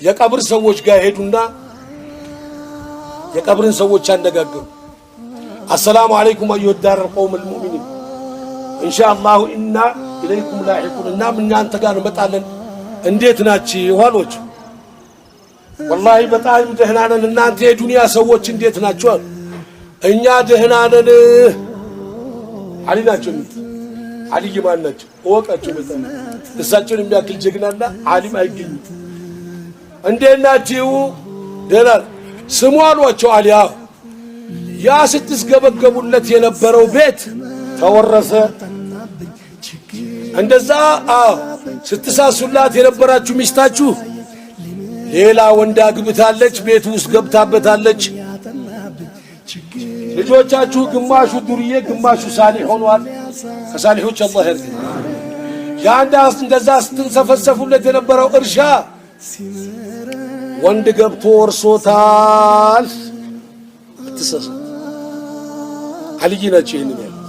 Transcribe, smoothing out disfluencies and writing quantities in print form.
የቀብር ሰዎች ጋር ሄዱና የቀብርን ሰዎች አነጋገሩ። السلام عليكم أيها الدار القوم المؤمنين إن شاء الله إنا إليكم لاحقون፣ እናም እናንተ ጋር እንመጣለን። እንዴት ናችሁ አሏቸው። ወላሂ በጣም ደህና ነን። እናንተ የዱንያ ሰዎች እንዴት ናችሁ አሉ። እኛ ደህና ነን። አሊ ናቸው የሚሉት። አልይ ማን ናቸው? እወቃቸው። በጣም እሳቸውን የሚያክል ጀግናና ዓሊም አይገኝም። እንዴት ናችሁ? ደህና ስሙ አሏቸው። አሊ አዎ፣ ያ ስትስገበገቡለት የነበረው ቤት ተወረሰ። እንደዛ አዎ፣ ስትሳሱላት የነበራችሁ ሚስታችሁ ሌላ ወንድ አግብታለች፣ ቤት ውስጥ ገብታበታለች። ልጆቻችሁ ግማሹ ዱርዬ ግማሹ ሳሊሕ ሆኗል። ከሳሊሖች አላህ ያድርገን። ያንዳ እንደዛ ስትንሰፈሰፉለት የነበረው እርሻ ወንድ ገብቶ ወርሶታል። አትሳሳት። አልይ ናቸው ይህንን ያሉት።